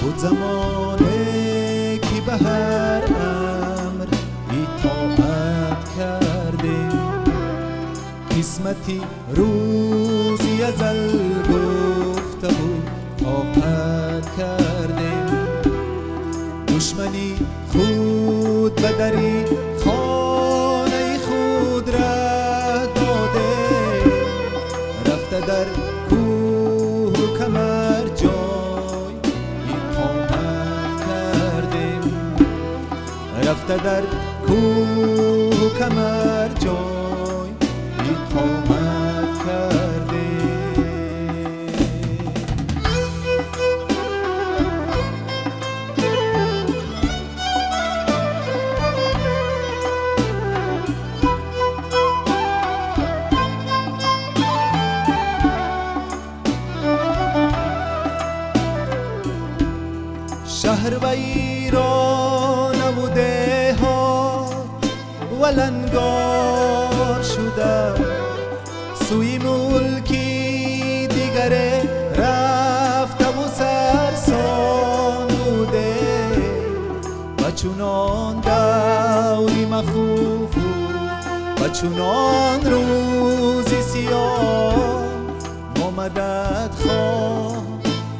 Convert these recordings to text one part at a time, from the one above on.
بود زمانه که به هر امر اطاعت کردیم، قسمتی روزی ازل گفته بود طاقت کردیم. دشمنی خود به دری خانه خود را داده، رفته در کوه و کمر جای اقامت کردیم، رفته در کوه و کمر جای اقامت کردیم. شهر ویران و دهات ولنگار شده، سوی ملکی دیگر رفته و سرسان بوده، و چونان دوری مخوف و چونان روزی سیاه، ما مدد خواه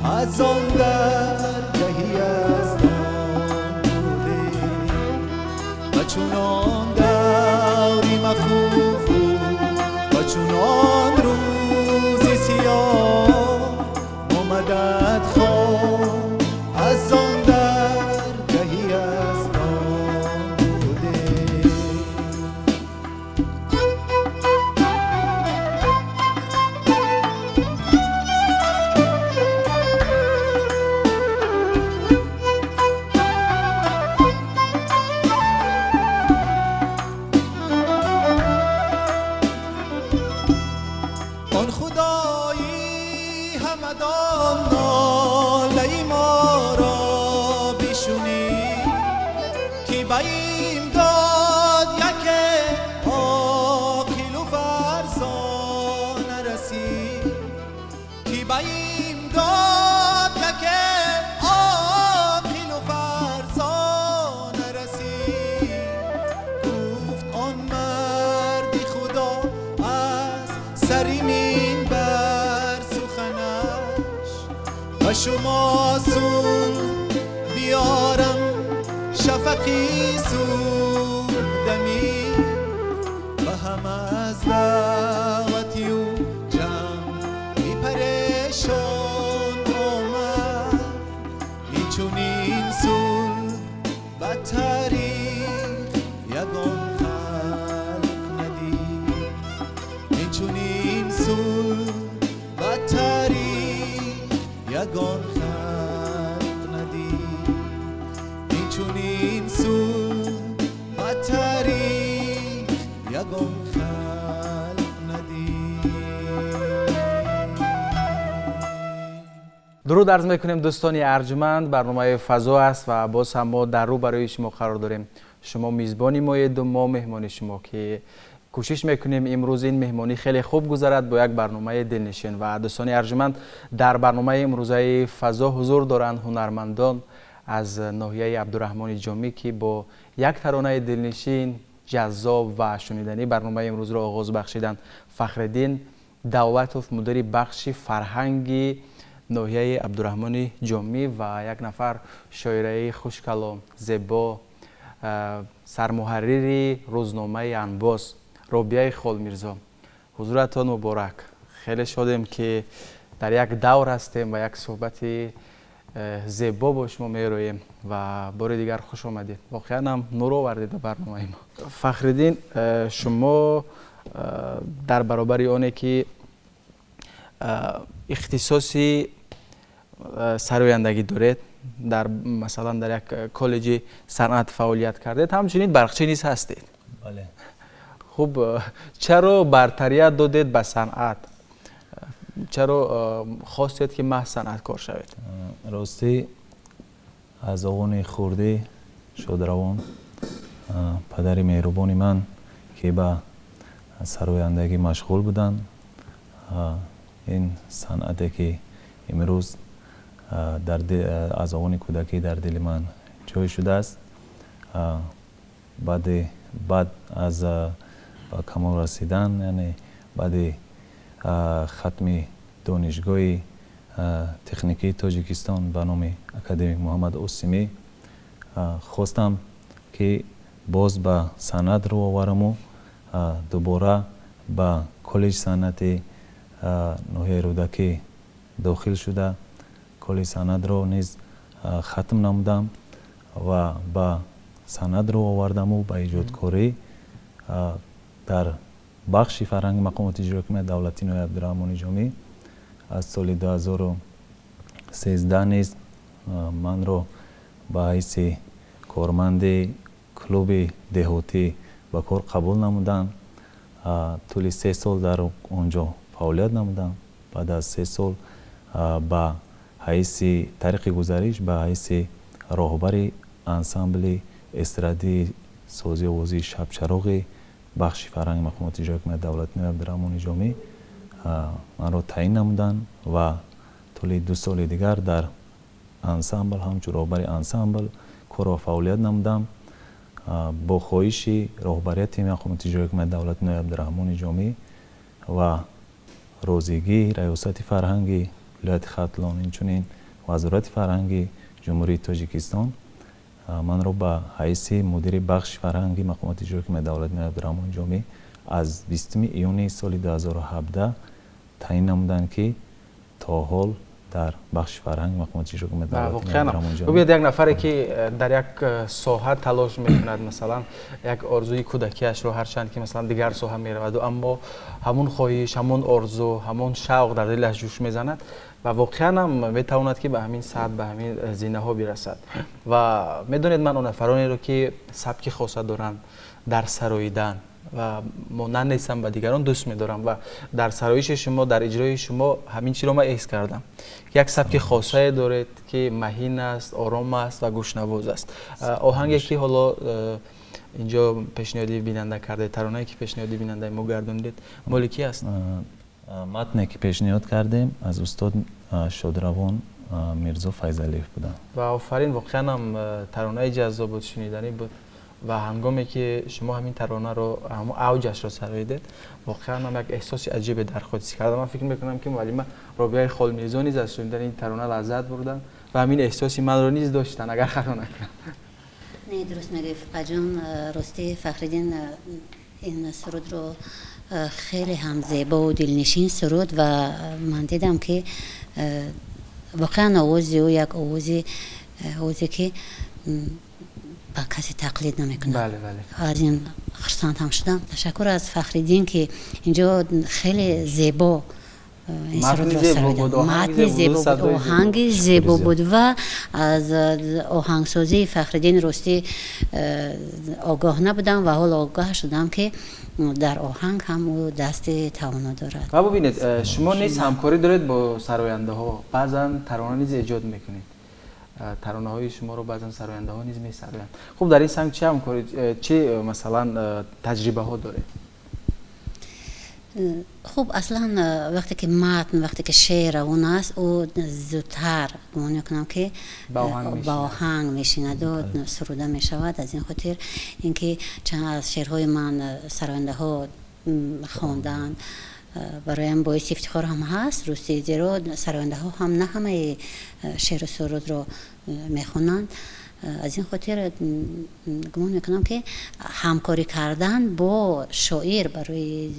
از آن درگهی یزدان بوده، و چونان دوری مخوف و چونان روزی سیاه، ما مدد خواه از آن درگهی یزدان بوده. آن خدایی همدان ناله ما را بشنید، که به امداد یک عاقل و فرزانه رسید، که به امداد یک عاقل و فرزانه رسید. گفت آن مرد خدا از سر منبر سخنش، و شما صلح بیارم شفقی صبح دمی، و هم از دعوتی و جمعی پریشان آمد. این چنین صلح به تاریخ یگان خلق ندید، این چنین صلح به تاریخ یگان خلق ندید، این چنین صلح به تاریخ یگان خلق ندید. درود عرض میکنیم دوستان ارجمند، برنامه فضا است و باز هم ما در رو برای شما قرار داریم. شما میزبانی مایید و ما مهمان شما که کوشش میکنیم امروز این مهمانی خیلی خوب گذرد با یک برنامه دلنشین. و دوستان ارجمند، در برنامه امروزه فضا حضور دارند هنرمندان از ناحیه عبدالرحمن جامی که با یک ترانه دلنشین، جذاب و شنیدنی برنامه امروز را آغاز بخشیدند. فخرالدین دولتوف، مدیر بخش فرهنگی ناحیه عبدالرحمن جامی، و یک نفر شاعره خوشکلام، زیبا، سرمحرر روزنامه انباز، رابعه خالمیرزا. حضورتان مبارک. خیلی شادیم که در یک دور هستیم و یک صحبت زیبا با شما میرویم و بار دیگر خوش آمدید. واقعا هم نور آوردید به برنامه ما. فخرالدین، شما در برابر آنه که Ихтисоси сарояндагӣ доред, дар масалан дар як коллеҷи санъат фаъолият кардед, ҳамчунин барқчӣ низ ҳастед. Хуб, чаро бартарият додед ба санъат? Чаро хостед, ки маҳз санъаткор шавед? Ростӣ, аз овони хурдӣ шодравон падари меҳрубони ман, ки ба сарояндагӣ машғул буданд, ин санъате, ки имрӯз аз овони кӯдакӣ дар дили ман ҷой шудааст, баъд аз ба камол расидан, яъне баъди хатми Донишгоҳи техникии Тоҷикистон ба номи академик Муҳаммад Осимӣ, хостам, ки боз ба санъат рӯ овараму дубора ба коллеҷи санъати ноҳияи Рӯдакӣ дохил шуда, коллеҷи санъатро низ хатм намудам ва ба санъат рӯ овардаму ба эҷодкорӣ дар бахши фарҳанги мақомоти иҷроии ҳокимияти давлатии ноҳияи Абдураҳмони Ҷомӣ аз соли 2013 низ манро ба ҳайси корманди клуби деҳотӣ ба кор қабул намуданд. Тӯли 3 сол дар он ҷо фаъолият намудам. Баъд аз 3 сол ба ҳайси тариқи гузариш ба ҳайси роҳбари ансамбли эстрадии сози овозии Шабчароғи бахши фарҳанги мақомоти иҷроии ҳокимияти давлатии ноҳияи Абдураҳмони Ҷомӣ манро таъин намуданд ва тӯли 2 соли дигар дар ансамбл ҳамчун роҳбари ансамбл кору фаъолият намудам. Бо хоҳиши роҳбарияти мақомоти иҷроии ҳокимияти давлатии ноҳияи Абдураҳмони Ҷомӣ ва розигии Раёсати фарҳанги вилояти Хатлон, инчунин Вазорати фарҳанги Ҷумҳурии Тоҷикистон манро ба ҳайси мудири бахши фарҳанги мақомоти иҷроии ҳокимияти давлатии ноҳияи Абдураҳмони Ҷомӣ аз 20 июни соли 2017 таъин намуданд, ки то ҳол дар бахши фарҳанги мақомоти иҷроии ҳокимияти давлатии ноҳияи Абдураҳмони Ҷомӣ. Бубинед, як нафаре, ки дар як соҳа талош мекунад, масалан, як орзуи кӯдакиашро, ҳарчанд ки масалан дигар соҳа мераваду, аммо ҳамун хоҳиш, ҳамун орзу, ҳамун шавқ дар дилаш ҷӯш мезанад ва воқеан ҳам метавонад, ки ба ҳамин сатҳ, ба ҳамин зинаҳо бирасад. Ва медонед, ман он нафаронеро, ки сабки хоса доранд дар сароидан ва монанд нестам ба дигарон, дӯст медорам. Ва дар сароиши шумо, дар иҷрои шумо ҳамин чиро ман эҳс кардам, як сабки хосае доред, ки маҳин аст, ором аст ва гӯшнавоз аст. Оҳанге, ки ҳоло инҷо пешниҳоди бинанда кардед, таронае, ки пешниҳоди бинандаи мо гардонидед, моли ки аст? Матне, ки пешниҳод кардем, аз устод шодравон Мирзо Файзалиев буданд. Ва офарин, воқеан ҳам таронаи ҷаззоб буд, шуниданӣ буд. Ва ҳангоме ки шумо ҳамин таронаро, ҳамон авҷашро сароидед, воқеан ҳам як эҳсоси аҷибе дар худ ҳис кардам. Ман фикр мекунам, ки муаллима Робиаи Холмирзо низ аз шунидани ин тарона лаззат бурданд ва ҳамин эҳсоси манро низ доштанд, агар хато накунам. Не, дуруст мегӯӣ, Фурқатҷон. Ростӣ, Фахриддин ин сурудро хеле ҳам зебову дилнишин суруд ва ман дидам, ки воқеан овози ӯ як овозе, ки ба касе тақлид намекунад. Аз ин хурсанд ҳам шудам. Ташаккур аз Фахриддин, ки инҷо хеле зебо ин сурудро сароиданд. Матни зебо буд, оҳанги зебо буд ва аз оҳангсозии Фахриддин, ростӣ, огоҳ набудам ва ҳоло огоҳ шудам, ки дар оҳанг ҳам ӯ дасти тавоно дорад. Ва бубинед, шумо низ ҳамкорӣ доред бо сарояндаҳо, баъзан тарона низ эҷод мекунед, таронаҳои шуморо баъзан сарояндаҳо низ месароянд. Хуб, дар ин самт чӣ ҳамкорӣ, чӣ масалан таҷрибаҳо доред? Хуб, аслан вақте ки матн, вақте ки шеър равон аст, ӯ зудтар, гумон мекунам, ки ба оҳанг мешинаду суруда мешавад. Аз ин хотир ин ки чанд аз шеърҳои ман сарояндаҳо хонданд, бароям боиси ифтихор ҳам ҳаст, ростӣ, зеро сарояндаҳо ҳам на ҳамаи шеъру сурудро мехонанд. Аз ин хотир гумон мекунам, ки ҳамкорӣ кардан бо шоир барои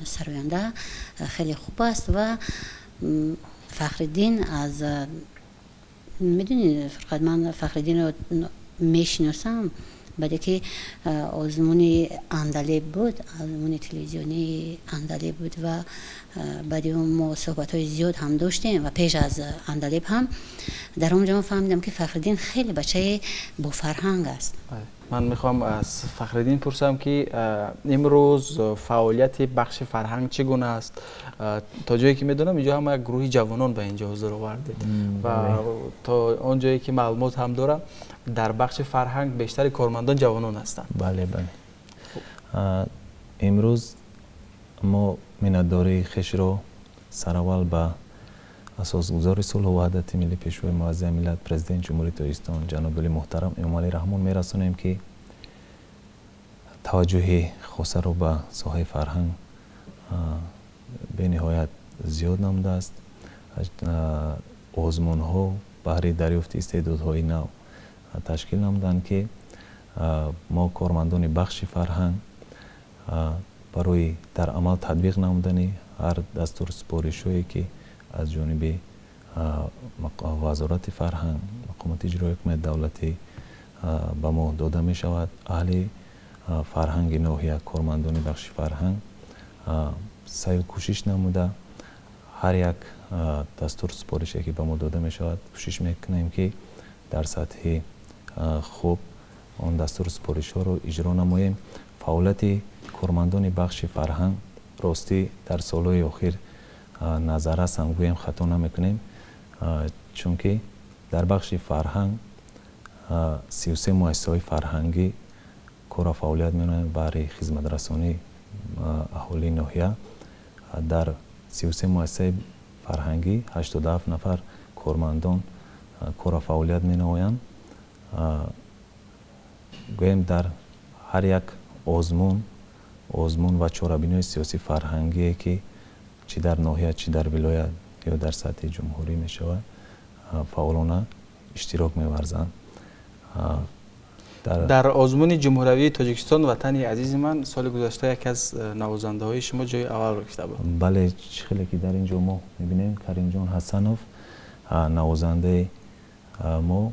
сароянда хеле хуб аст. Ва Фахриддин аз, медонӣ, Фурқат, ман Фахриддинро мешиносам. Баъде ки озмуни Андалеб буд, озмуни телевизионии Андалеб буд ва баъди он мо суҳбатҳои зиёд ҳам доштем ва пеш аз Андалеб ҳам дар он ҷо ман фаҳмидам, ки Фахриддин хеле бачаи бофарҳанг аст. Ман мехоҳам аз Фахриддин пурсам, ки имрӯз фаъолияти бахши фарҳанг чӣ гуна аст? То ҷое ки медонам, инҷо ҳама як гурӯҳи ҷавонон ба инҷо ҳузур овардед ва то он ҷое ки маълумот ҳам дорам, дар бахши фарҳанг бештари кормандон ҷавонон ҳастанд. Бале, бале. Имрӯз мо миннатдории хешро сараввал ба асосгузори сулҳу ваҳдати миллӣ, Пешвои муаззами миллат, Президенти Ҷумҳурии Тоҷикистон ҷаноби муҳтарам Эмомалӣ Раҳмон мерасонем, ки таваҷҷӯҳи хосаро ба соҳаи фарҳанг бениҳоят зиёд намудааст. Озмунҳо баҳри дарёфти истеъдодҳои нав ташкил намуданд, ки мо кормандони бахши фарҳанг барои дар амал татбиқ намудани ҳар дастур супоришҳое, ки аз ҷониби Вазорати фарҳанг, мақомоти иҷроии ҳукумати давлатӣ ба мо дода мешавад, аҳли фарҳанги ноҳия, кормандони бахши фарҳанг саъю кӯшиш намуда, ҳар як дастур супорише, ки ба мо дода мешавад, кӯшиш мекунем, ки дар сатҳи хуб он дастур супоришҳоро иҷро намоем. Фаъолияти кормандони бахши фарҳанг ростӣ дар солҳои охир назаррас ҳам гӯем, хато намекунем, чунки дар бахши фарҳанг 33 муассисаҳои фарҳангӣ кору фаъолият менамоянд баҳри хизматрасонии аҳолии ноҳия. Дар 33 муассисаи фарҳангӣ 87 нафар кормандон кору фаъолият менамоянд. Гӯем, дар ҳар як озмун ва чорабиниҳои сиёсӣ фарҳангие, ки чӣ дар ноҳия, чӣ дар вилоят ё дар сатҳи ҷумҳурӣ мешавад, фаъолона иштирок меварзанд. Дар озмуни ҷумҳуравии Тоҷикистон «Ватани азизи ман» соли гузашта яке аз навозандаҳои шумо ҷои аввалро гирифта буд. Бале, чӣ хеле ки дар ин ҷо мо мебинем, Каримҷон Ҳасанов, навозандаи мо,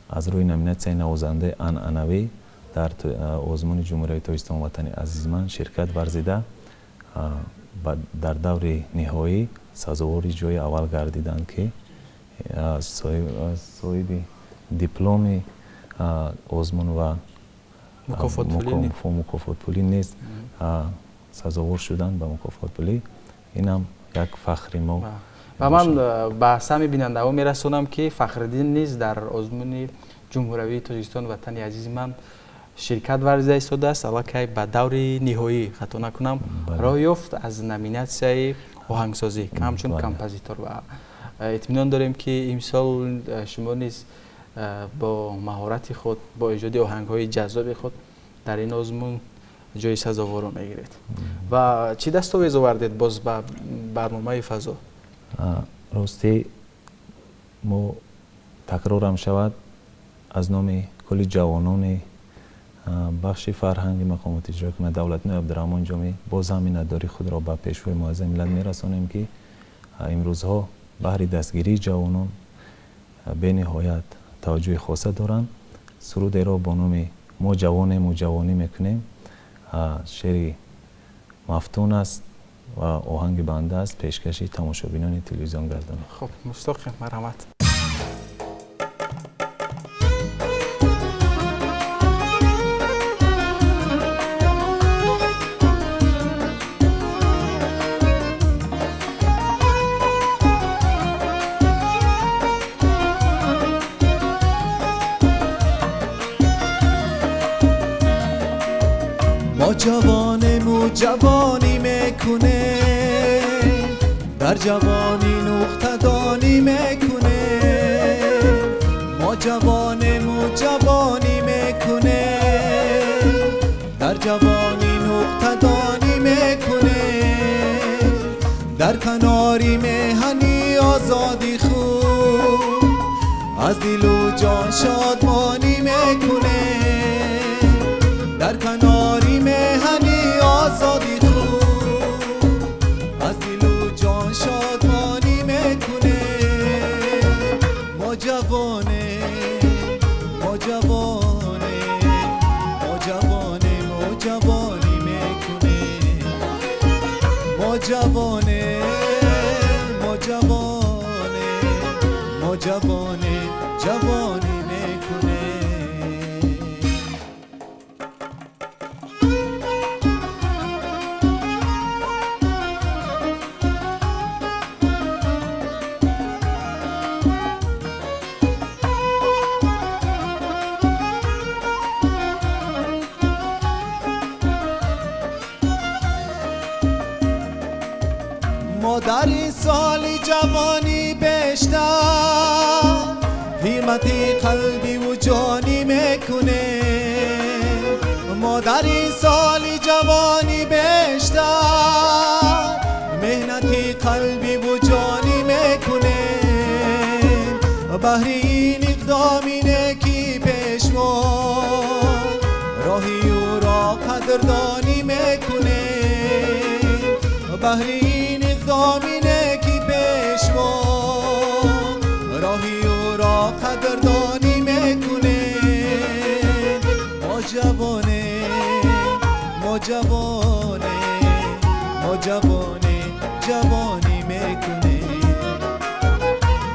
аз рӯи номинатсияи навозандаи анъанавӣ дар озмуни ҷумҳуриявии Тоҷикистон «Ватани азизи ман» ширкат варзида, дар даври ниҳоӣ сазовори ҷои аввал гардиданд, ки соҳиби дипломи озмун ва мукофотпулӣ низ сазовор шуданд ба мукофотпулӣ. Инам як фахри мо. Ва ман ба самъи бинандаҳо мерасонам, ки Фахриддин низ дар озмуни ҷумҳуравии Тоҷикистон «Ватани азизи ман» ширкат варзида истодааст. Аллакай ба даври ниҳоӣ, хато накунам, роҳ ёфт аз номинатсияи оҳангсозӣ ҳамчун композитор ва итминон дорем, ки имсол шумо низ бо маҳорати худ, бо эҷоди оҳангҳои ҷаззоби худ дар ин озмун ҷои сазоворро мегиред. Ва чӣ дастовез овардед боз ба барномаи «Фазо»? Ростӣ, мо, такрорам шавад, аз номи кулли ҷавонони бахши фарҳанги мақомоти иҷроии ҳукумати давлатии ноҳияи Абдураҳмон Ҷомӣ боз ҳам миннатдории худро ба Пешвои муаззами миллат мерасонем, ки имрӯзҳо баҳри дастгирии ҷавонон бениҳоят таваҷҷӯҳи хоса доранд. Сурудеро бо номи «Мо ҷавонему ҷавонӣ мекунем», шеъри Мафтун аст ва оҳанги банда аст, пешкаши тамошобинони телевизион гардонем. Хуб, муштоқем, марҳамат. мо ҷавонему ҷавонӣ мекунем, дар ҷавонӣ нуқтадонӣ мекунем. Мо ҷавонему ҷавонӣ мекунем, дар ҷавонӣ нуқтадонӣ мекунем. Дар канори меҳани озоди худ аз дилу ҷон шодмонӣ мекунем. Дар канори меҳани озоди худ аз дилу ҷон шодмонӣ мекунем. Мо ҷавонем, мо ҷавонем, جوانه ما جوانه ما جوانه جوانی میکنه. ما در این سال جوانی بیشتر همتی قلبی و جانی میکنه. ما در این سال جوانی بیشتر مهنتی قلبی و جانی میکنه. بهر این اقدامی نکی پیشوا راهی او را قدردانی میکنه. بهر این اقدامی نکی پیشوا راهی او را قدردانی میکنه. ما جوانه ما جوانه ما جوانه جوانی میکنه.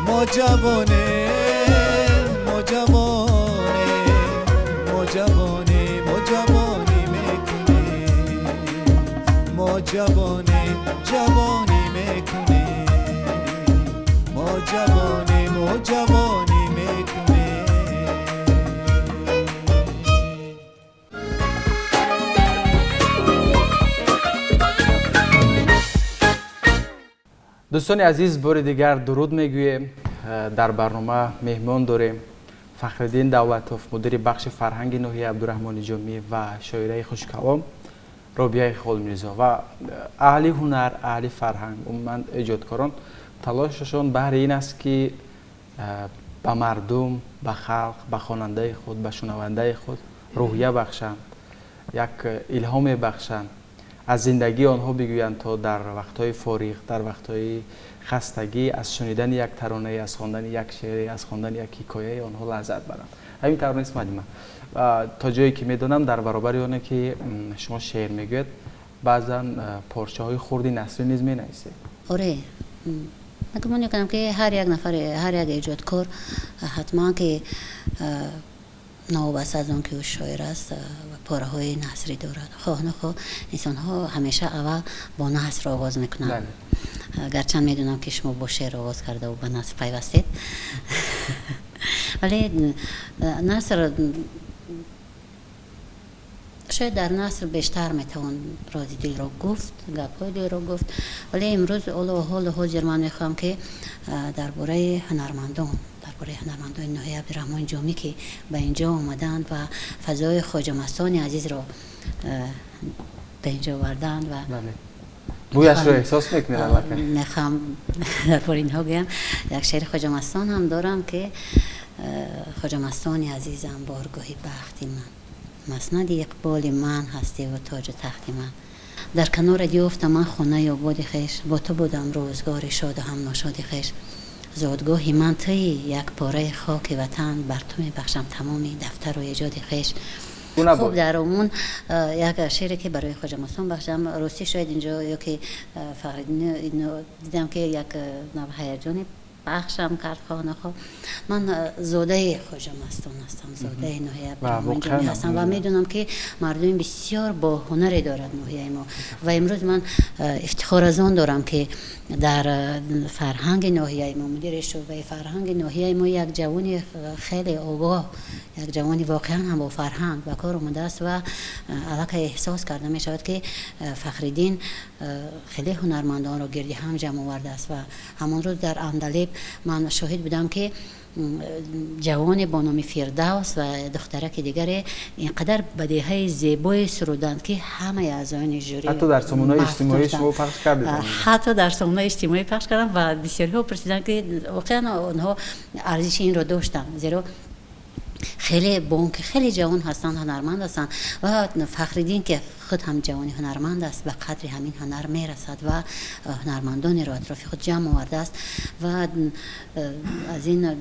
ما جوانه ما جوانه ما جوانه ما جوانی میکنه. ما جوانه جوانی میکنه. ما جوانه ما جوانی میکنه. دوستان عزیز، بار دیگر درود میگوییم. در برنامه مهمان داریم فخرالدین دولتوف، مدیر بخش فرهنگ ناحیه عبدالرحمن جامی و شاعره خوشکلام رابعه خالمیرزا و اهل هنر، اهل فرهنگ، عموما ایجادکاران تلاششان بهر این است که به مردم، به خلق، به خواننده خود، به شنونده خود روحیه بخشند، یک الهام بخشند، از زندگی آنها بگویند تا در وقتهای فارغ، در وقتهای خستگی از شنیدن یک ترانه، از خواندن یک شعر، از خواندن یک حکایه آنها لذت برند. همین طور نیست معلمه؟ تا جایی که میدانم در برابر آنه که شما شعر میگوید، بعضا پارچه های خردی نثری نیز مینویسید. آره، من گمان میکنم که هر یک نفر، هر یک ایجادکار حتما که نوبست از آن که او شاعر است و پاره های نثری دارد. خواه نخواه انسان ها همیشه اول با نثر آغاز میکنند. گرچند میدونم که شما با شعر آغاز کرده و به نثر پیوستید، ولی نثر شاید در نثر بیشتر میتوان راز دل را گفت، گپ‌های دل را گفت. ولی امروز حال حاضر من میخوام که درباره هنرمندان، درباره هنرمندان ناحیه عبدالرحمن جامی که به اینجا آمدند و فضای خواجه مستان عزیز را به اینجا آوردند و بویش رو احساس میکنید. میخوام درباره اینها گویم. یک شعر خواجه مستان هم دارم که خواجه مستان عزیزم، بارگاهی بختی من، مسند اقبال من هستی و تاج تخت من، در کنار یافتم من خانه آباد خویش، با تو بودم روزگار شاد و هم ناشاد خویش، زادگاه من تویی یک پاره خاک وطن، بر تو میبخشم تمامی دفتر و ایجاد خویش. خوب در عمون یک شعری که برای خواجه مستان بخشم، راستی شاید اینجا یا که فخرالدین دیدم که یک نوع هیجانی بخشم کرد. خواه نخواه من زاده خواجه مستان هستم، زاده ناحیه عبدالرحمن جامی هستم و میدونم که مردم بسیار با هنری دارد ناحیه ما و امروز من افتخار از آن دارم که در فرهنگ ناحیه ما، مدیر شعبه فرهنگ ناحیه ما، یک جوان خیلی آگاه، یک جوانی واقعا هم با فرهنگ و کار آمده است و الکی احساس کرده می شود که فخرالدین خیلی هنرمندان را گردی هم جمع آورده است و همان روز در اندلیب من شاهد بودم که جوان با نام فردوس و دخترک دیگر اینقدر بدیهه زیبای سرودند که همه اعضای ژوری حتی در سامانه‌های اجتماعی شما پخش کردید. حتی در سامانه‌های اجتماعی پخش کردم و بسیاری ها پرسیدند که واقعا آنها ارزش این را داشتند، زیرا خیلی بانک خیلی جوان هستند، هنرمند هستند و فخرالدین که خود هم جوانی هنرمند است به قدر همین هنر میرسد و هنرمندان را اطراف خود جمع آورده است و از این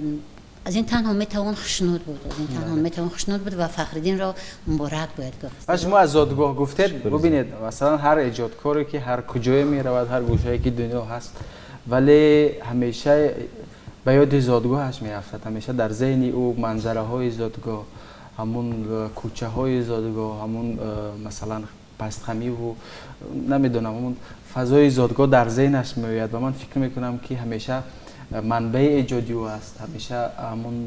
Аз ин танҳо метавон хушнуд буд, аз ин танҳо метавон хушнуд буд ва Фахриддинро муборак бояд гуфт. Ва шумо аз зодгоҳ гуфтед, бубинед, масалан, ҳар эҷодкоре ки ҳар куҷое меравад, ҳар гӯшае ки дунё ҳаст, вале ҳамеша ба ёди зодгоҳаш меафтад, ҳамеша дар зеҳни ӯ манзараҳои зодгоҳ, ҳамун кӯчаҳои зодгоҳ, ҳамун, масалан, пастхамиву намедонам, ҳамун фазои зодгоҳ дар зеҳнаш меояд. Ва ман фикр мекунам, ки ҳамеша манбаи эҷоди ӯ аст, ҳамеша ҳамун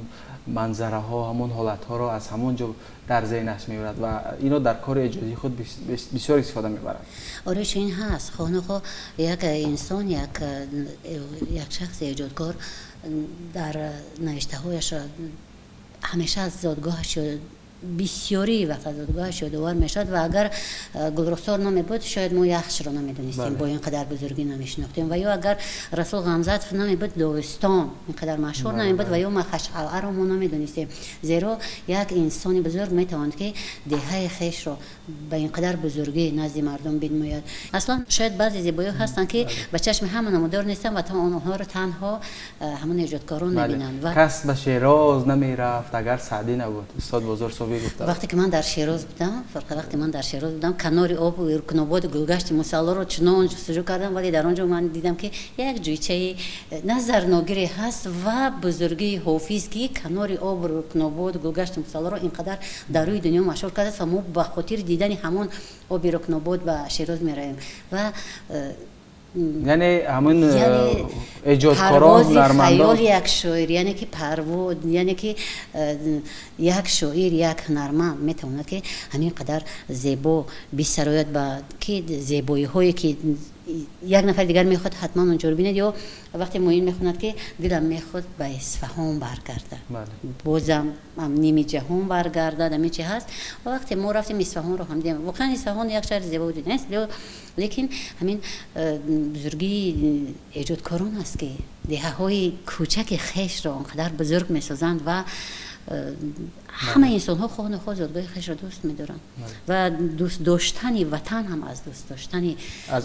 манзараҳо, ҳамун ҳолатҳоро аз ҳамон ҷо дар зеҳнаш меорад ва инро дар кори эҷодии худ бисёр истифода мебарад. Оре, чунин ҳаст. Хоҳ нохоҳ, як инсон, як шахси эҷодкор дар навиштаҳояш ҳамеша аз зодгоҳаш, бисёрии вақт аз зодгоҳаш ёдовар мешавад. Ва агар Гулрухсор намебуд, шояд мо Яхшро намедонистем, бо ин қадар бузургӣ намешинохтем. Ва ё агар Расул Ғамзатов намебуд, Доғистон ин қадар машҳур намебуд ва ё Махашқалъаро мо намедонистем. Зеро як инсони бузург метавонад, ки деҳаи хешро ба ин қадар бузургӣ назди мардум бинмояд. Аслан шояд баъзе зебоиҳо ҳастанд, ки ба чашми ҳама намудор нестанд ва онҳоро танҳо ҳамон эҷодкорон мебинанд. Кас ба Шероз намерафт, агар Саъдӣ набуд, устод Бозор Собир гуфта. Вақте ки ман дар Шероз будам, фарқ, вақте ман дар Шероз будам, канори об Рукнободи Гулгашти Мусаллоро чунон ҷустуҷӯ кардам, вале дар он ҷо ман дидам, ки як ҷӯйчаи назарногире ҳаст ва бузургии Ҳофиз, ки канори об Рукнобод Гулгашти Мусаллоро ин қадар дар рӯи дунё машҳур кардааст ва мо ба хотири дидани ҳамон оби Рукнобод ба Шероз меравем. Ва яъне ҳамин эҷодкорон, ҳунармандон, хаёли як шоир, яъне ки парво, яъне ки як шоир, як ҳунарманд метавонад, ки ҳамин қадар зебо бисарояд, ба ки зебоиҳое ки як нафари дигар мехоҳад ҳатман онҷоро бинад. Ё вақте Муин мехонад, ки дилам мехоҳад ба Исфаҳон баргардад, бозам ними ҷаҳон баргардад, ҳамин чи ҳаст. Ва вақте мо рафтем, Исфаҳонро ҳам дидем, воқеан Исфаҳон як шаҳри зебо буд, нест, лекин ҳамин бузургии эҷодкорон аст, ки деҳаҳои кӯчаки хешро он қадар бузург месозанд. Ва ҳама инсонҳо хоҳ нохоҳ зодгоҳи хешро дӯст медоранд ва дӯст доштани ватан ҳам аз дӯст доштани аз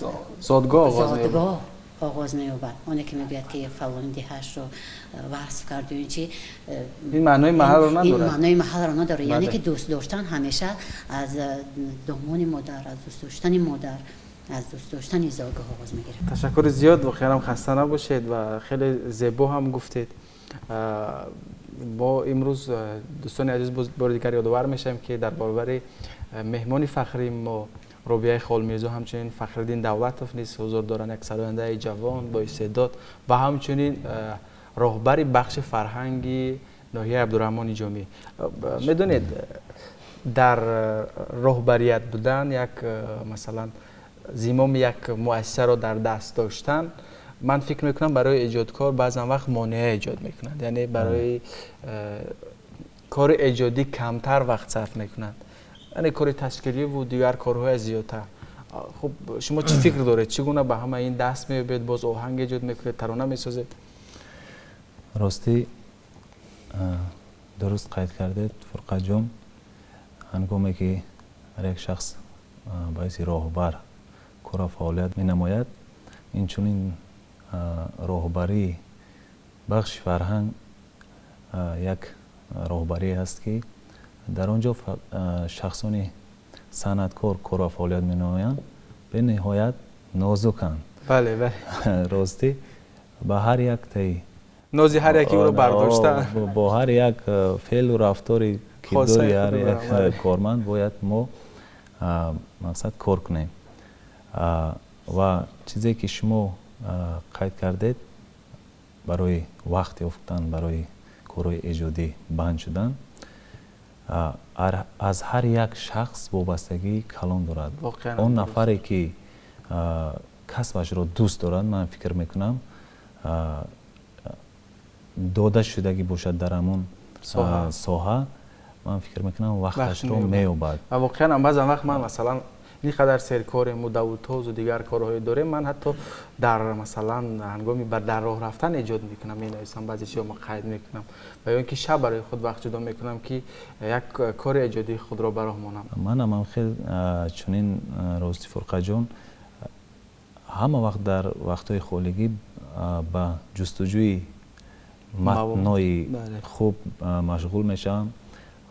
зодгоҳ. Зодгоҳ оғоз меёбад. Оне ки мегӯяд, ки фалони деҳаашро васф карду ин чи, ин маънои маҳалро надорад. Ин маънои маҳалро надорад. Яъне ки дӯст доштан ҳамеша аз домони модар, аз дӯст доштани модар, аз дӯст доштани зодгоҳ оғоз мегирад. Ташаккури зиёд, воқеан хаста набошед ва хеле зебо ҳам гуфтед. Мо имрӯз, дӯстони азиз, бори дигар ёдовар мешавем, ки дар баробари меҳмони фахрии мо Робияи Холмирзо, ҳамчунин Фахриддин Давлатов низ ҳузур доранд, як сарояндаи ҷавон бо истеъдод ва ҳамчунин роҳбари бахши фарҳанги ноҳияи Абдураҳмони Ҷомӣ. Медонед, дар роҳбарият будан, як, масалан, зимоми як муассисаро дар даст доштан, ман фикр мекунам, барои эҷодкор баъзан вақт монеа эҷод мекунад, яъне барои кори эҷодӣ камтар вақт сарф мекунад, яъне кори ташкиливу дигар корҳоя зиёдтар. Хуб, шумо чӣ фикр доред, чӣ гуна ба ҳама ин даст меёбед, боз оҳанг эҷод мекунед, тарона месозед? Ростӣ, дуруст қайд кардед, Фурқатҷон. Ҳангоме ки ҳар як шахс ба ҳайси роҳбар корро фаъолият менамояд, инчунин роҳбарии бахши фарҳанг як роҳбарие аст, ки дар он ҷо шахсони санъаткор корро фаъолият менамоянд, бениҳоят нозуканд. Бале, бале. Ростӣ, ба ҳар яктаи нози ҳар яки ӯро бардошта, бо ҳар як феълу рафтори, кирдори ҳар як корманд бояд мо, мақсад, кор кунем. Ва чизе ки шумо қайд кардед, барои вақт ёфтан барои корҳои эҷодӣ банд шудан, аз ҳар як шахс вобастагии калон дорад. Он нафаре ки касбашро дӯст дорад, ман фикр мекунам, дода шудагӣ бошад дар ҳамон соҳа, ман фикр мекунам, вақташро меёбад. Ва воқеан баъзан вақт ман, масалан, ин қадар серкорему давутозу дигар корҳое дорем, ман ҳатто дар, масалан, ҳангоми дар роҳ рафтан эҷод мекунам, менависам, баъзе чизҳо ма қайд мекунам ва ё ин ки шаб барои худ вақт ҷудо мекунам, ки як кори эҷодии худро ба роҳ монам. Манам хел чунин. Рости, Фурқатҷон, ҳама вақт дар вақтҳои холигӣ ба ҷустуҷӯи Матнҳои хуб машғул мешавам.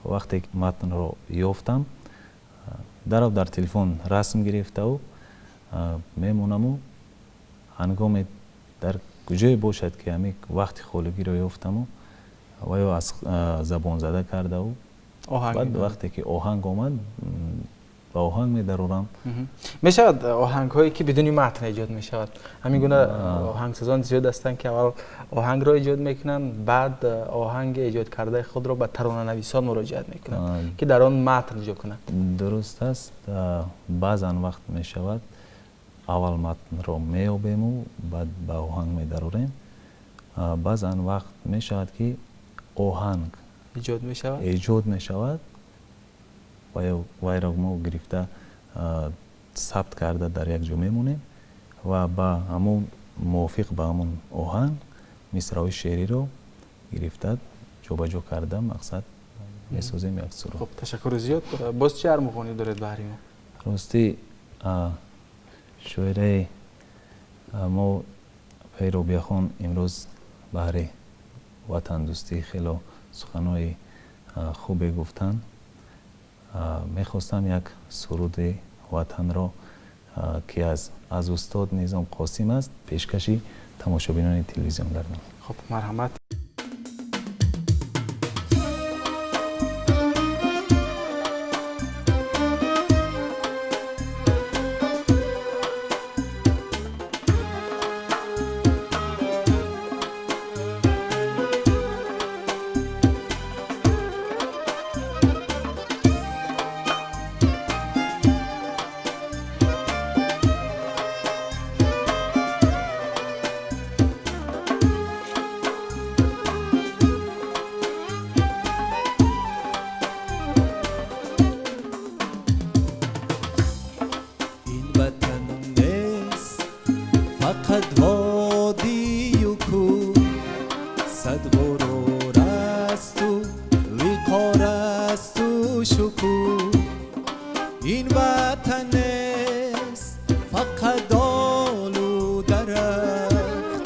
Вақте ки матнро ёфтам, дарав дар телефон расм гирифтаву мемонаму ҳангоме дар куҷое бошад, ки ҳамин вақти холигиро ёфтаму ва ё аз забонзада кардаву баъд вақте ки оҳанг омад, ба оҳанг медарорам. Мешавад оҳангҳое, ки бидуни матн эҷод мешавад. Ҳамин гуна оҳангсозон зиёд ҳастанд, ки аввал оҳангро эҷод мекунанд, баъд оҳанги эҷод кардаи худро ба таронанависон муроҷиат мекунанд, ки дар он матн ҷо кунанд. Дуруст аст. Баъзан вақт мешавад, аввал матнро меёбему баъд ба оҳанг медарорем. Баъзан вақт мешавад, ки оҳанг эҷод мешавад, эҷод мешавад, вайро мо гирифта, сабт карда, дар як ҷо мемонем ва ба ҳамон мувофиқ ба ҳамон оҳанг мисраҳои шеъриро гирифта, ҷобаҷо карда, мақсад месозем як суруд. Хуб, ташаккури зиёд. Боз чӣ армуғонӣ доред баҳри мо? Ростӣ, шоираи мо Пайробияхон имрӯз баҳри ватандӯстӣ хело суханҳои хубе гуфтанд. Мехостам як суруди ватанро, ки аз устод Низом Қосим аст, пешкаши тамошобинони телевизион гардам. Хуб, марҳамат. Фақат водию кӯҳ, сад ғурур асту виқор асту шукӯҳ. Ин ватан нест фақат долу дарахт,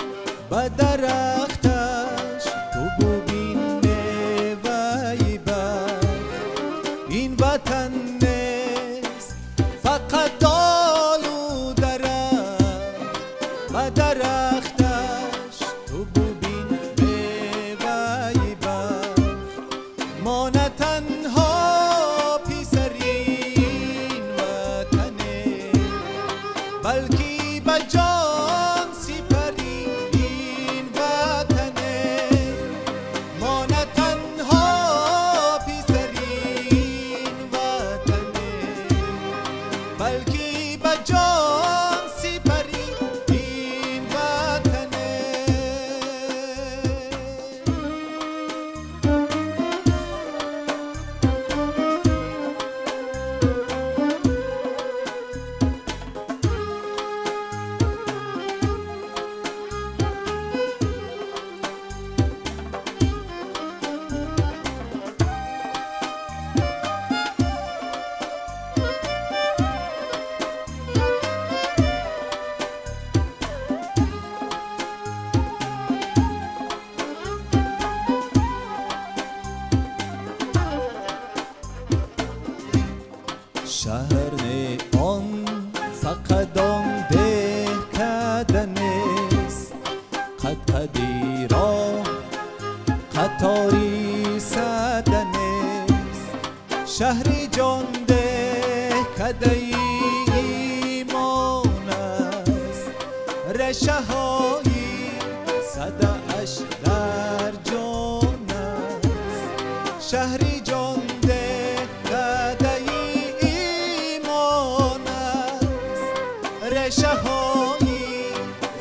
ба дарахташ ту бубин меваи бахт. Ин ватан нест фақат долу дарахт, ба дарахташ ту бубин меваи бахт. Мо на танҳо писари ин ватанем, балки ба ҷон сипари ин ватанем. Мо на танҳо писари ин ватанем, балки ба ҷон сипари ин ватанем. Шаҳр не, он фақат он деҳкада нест, қадқади роҳ қатори сада нест. Шаҳри ҷон деҳкадаи имон аст, решаҳои садааш дар ҷон аст. Шаҳри ҷон деҳкадаи имон аст, решаҳои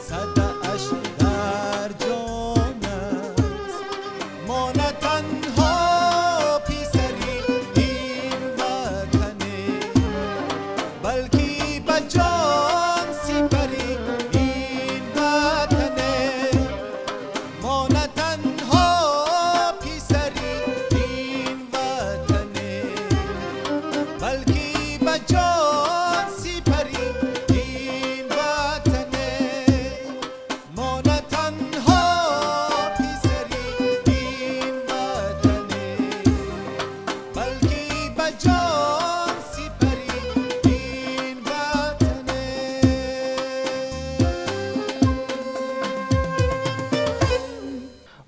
садааш дар ҷон аст. Мо на танҳо писари ин ватанем, балки ба ҷон сипари ин ватанем. Мо на танҳо писари ин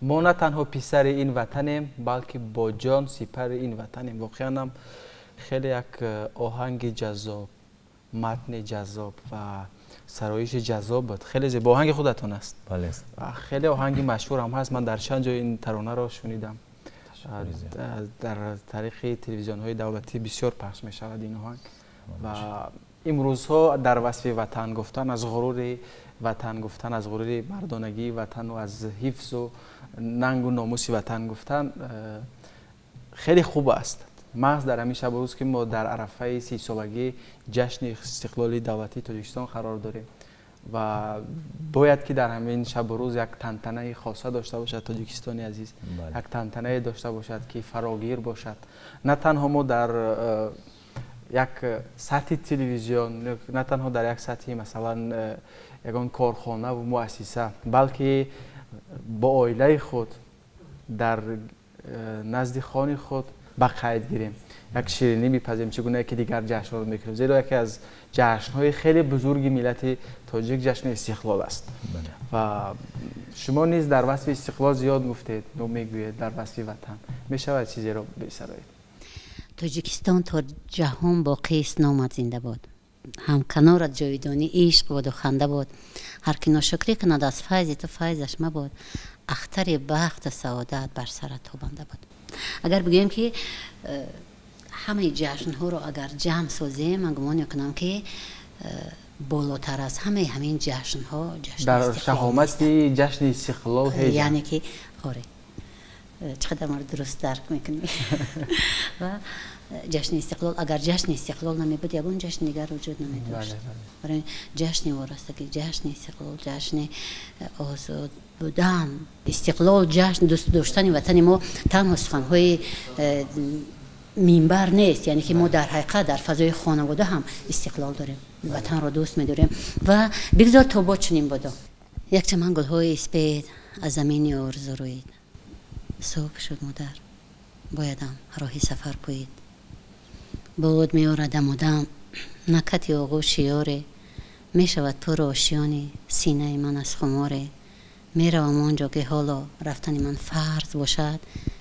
Мо на танҳо писари ин ватанем, балки бо ҷон сипари ин ватанем. Воқеан ҳам хеле як оҳанги ҷаззоб, матни ҷаззоб ва сароиши ҷаззоб буд. Хеле зебо. Оҳанги худатон аст? Бале. Хеле оҳанги машҳур ҳам ҳаст. Ман дар чанд ҷой ин таронаро шунидам. Дар тариқи телевизионҳои давлатӣ бисёр пахш мешавад ин оҳанг. Ва имрӯзҳо дар васфи ватан гуфтан, аз ғурури ватан гуфтан, аз ғурури мардонагии ватану аз ҳифзу нангу номуси ватан гуфтан хеле хуб аст. Маҳз дар ҳамин шабу рӯз, ки мо дар арафаи 30-солагии ҷашни истиқлоли давлатии Тоҷикистон қарор дорем ва бояд ки дар ҳамин шабу рӯз як тантанаи хоса дошта бошад Тоҷикистони азиз, як тантанае дошта бошад, ки фарогир бошад. На танҳо мо дар як сатҳи телевизион, на танҳо дар як сатҳи, масалан, ягон корхонаву муассиса, балки бо оилаи худ дар назди хони худ ба қайд гирем, як ширинӣ бипазем, чӣ гуна ки дигар ҷашнҳоро мекунем, зеро яке аз ҷашнҳои хеле бузурги миллати тоҷик ҷашни истиқлол аст. Ва шумо низ дар васфи истиқлол зиёд гуфтед, мегӯед дар васфи ватан. Мешавад чизеро бисароед? Тоҷикистон то ҷаҳон боқист, номат зинда бод. Ҳамканорат ҷовидонӣ ишқ боду ханда бод. Ҳар ки ношукрӣ кунад аз файзи ту файзаш мабод. Ахтари бахту саодат бар сарат тобанда бод. Агар бигӯем, ки ҳамаи ҷашнҳоро агар ҷамъ созем, ман гумон мекунам, ки болотар аз ҳамаи ҳамин ҷашнҳо ҷашни Дар шаҳомати ҷашни истиқлол ҳеҷ. Яъне ки оре, чӣ қадар маро дуруст дарк мекунӣ. Ва ҷашни истиқлол, агар ҷашни истиқлол намебуд, ягон ҷашни дигар вуҷуд намедошт. Барои ҷашни ворастагӣ, ҷашни истиқлол, ҷашни озод будан, истиқлол, ҷашн дӯст доштани ватани мо танҳо суханҳои минбар нест. Яъне ки мо дар ҳақиқат дар фазои хонавода ҳам истиқлол дорем, ватанро дӯст медорем. Ва бигзор то бод чунин бодо. Як чаман гулҳои испед аз замини орзу рӯид. Субҳ шуд, модар, боядам роҳи сафар пӯид. Бод меорад дамудам накати оғӯши ёре, мешавад пуру ошёни синаи ман аз хуморе. Меравам он ҷо, ки ҳоло рафтани ман фарз бошад,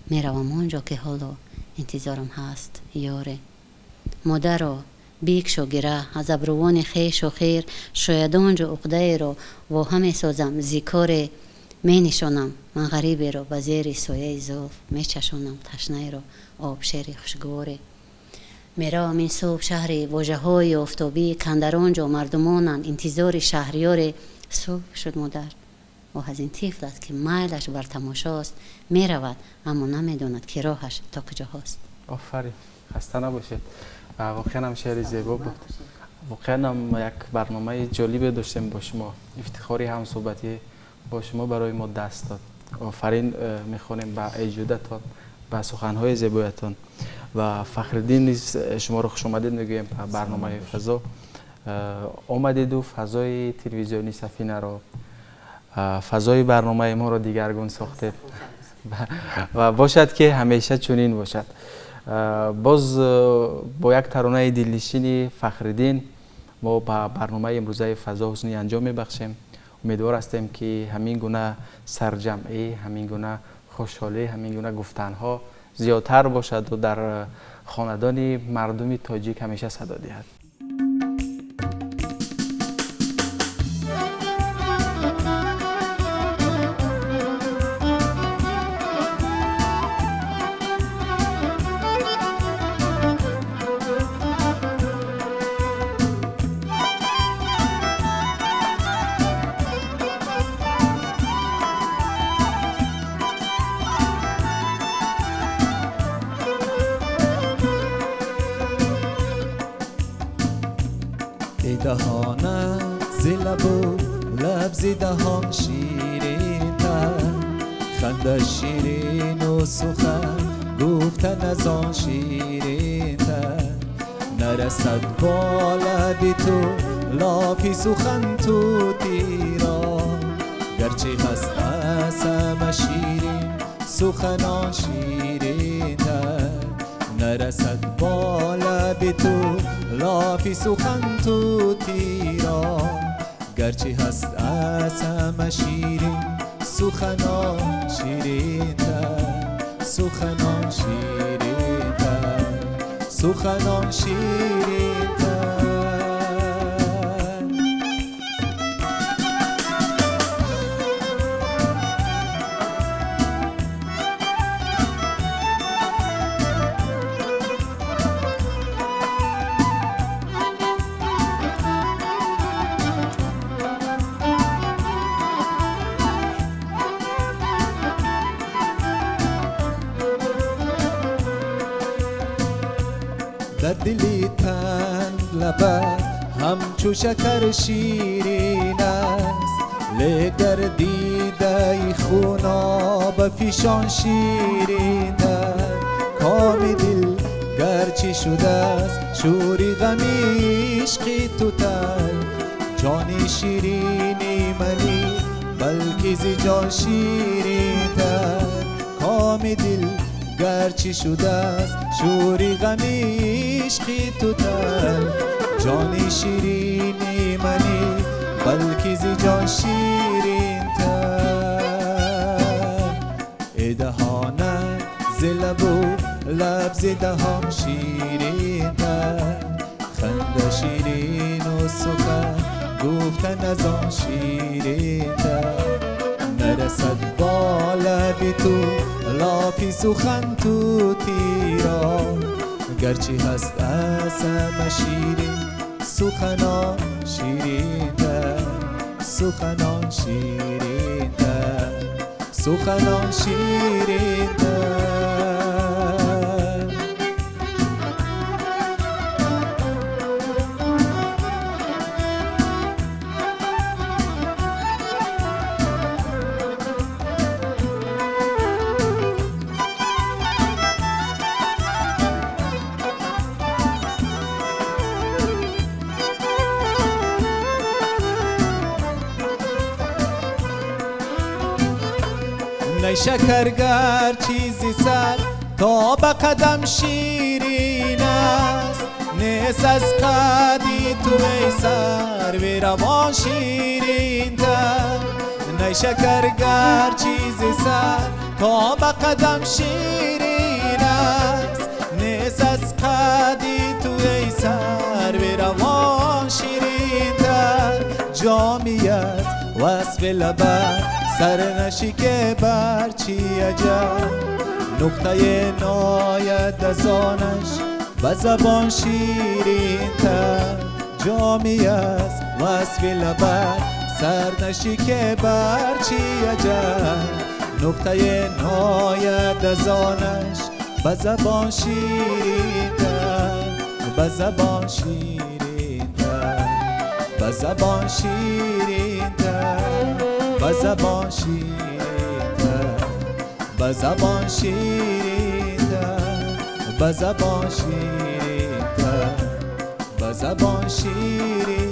меравам он ҷо, ки ҳоло интизорам ҳаст ёре. Модаро, бикшо гира аз абрувони хешу хир, шояд он ҷо уқдаеро воҳа месозам зикоре. Менишонам ман ғариберо ба зери сояи зулф, мечашонам ташнаеро обшери хушгуворе. Меравам ин субҳ шаҳри вожаҳои офтобӣ, кандар он ҷо мардумонанд интизори шаҳриёре. Субҳ шуд, модар, оҳ аз ин тифл аст, ки майлаш бар тамошост, меравад, аммо намедонад, ки роҳаш то куҷоҳост. Офарин, хаста набошед. Воқеан ҳам шеъри зебо буд. Воқеан ҳам як барномаи ҷолибе доштем бо шумо. Ифтихори ҳамсӯҳбатӣ бо шумо барои мо даст дод. Офарин мехонем ба эҷодатон, ба суханҳои зебоятон. Ва Фахриддин низ шуморо хушомадед мегӯем ба барномаи фазо. Омадеду фазои телевизиони Сафинаро, фазои барномаи моро дигаргун сохтед ва бошад, ки ҳамеша чунин бошад. Боз бо як таронаи дилнишини Фахриддин мо ба барномаи имрӯзаи фазо ҳусни анҷом мебахшем. Умедвор ҳастем, ки ҳамин гуна сарҷамъӣ, ҳамин гуна хушҳолӣ, ҳамин гуна гуфтанҳо зиёдтар бошаду дар хонадони мардуми тоҷик ҳамеша садо диҳад. Даҳонат зи лабу лаб зи даҳон ширинтар, ханда ширину сухан гуфтан аз он ширинтар. Нарасад бо лаби ту лофи сухан тутиро, гарчи ҳаст аз ҳама ширин суханон ширинтар. Нарасад бо лаби ту лофи сухан тутиро, гарчи ҳаст аз ҳама ширин. سخنان شیرین‌تر، سخنان شیرین‌تر، سخنان شیرین‌تر. در دلی تنگ لبه همچو شکر شیرین است، لیک در دیده خوناب فیشان شیرین تر. کام دل گرچه شده است شوری غمی عشقی تو تلخ، جان شیرینی منی بلکه ز جان شیرین تر. کام دل گرچه شده است شوری غمی عشقی تو تلخ، جان شیرینی منی بلکه ز جان شیرین تر. ای دهانه ز لب و لب ز دهان شیرین تر، خنده شیرین و سخن گفتن از آن شیرین تر. نرسد با لب تو لافی سخن توتی را، گرچه هست از همه شیرین سخنان شیرین تر، سخنان شیرین تر، سخنان شیرین تر. شکر گر چیزی سر تا به قدم شیرین است، نیست از قدی تو ای سرو روان شیرین تر. نیشکر گر چیزی سر تا به قدم شیرین است، نیست از قدی تو ای سرو روان شیرین تر. جامی است وصف لبت سر نشی که بر چی عجب، نقطه ناید از آنش به زبان شیرین تر. جامی است وصف لبت سر نشی که بر چی عجب، نقطه ناید از آنش به زبان شیرین تر، به زبان شیرین تر، به زبان شیرین تر، به زبان شیرین تر، به زبان شیرین تر، به زبان شیرین تر، به زبان شیرین.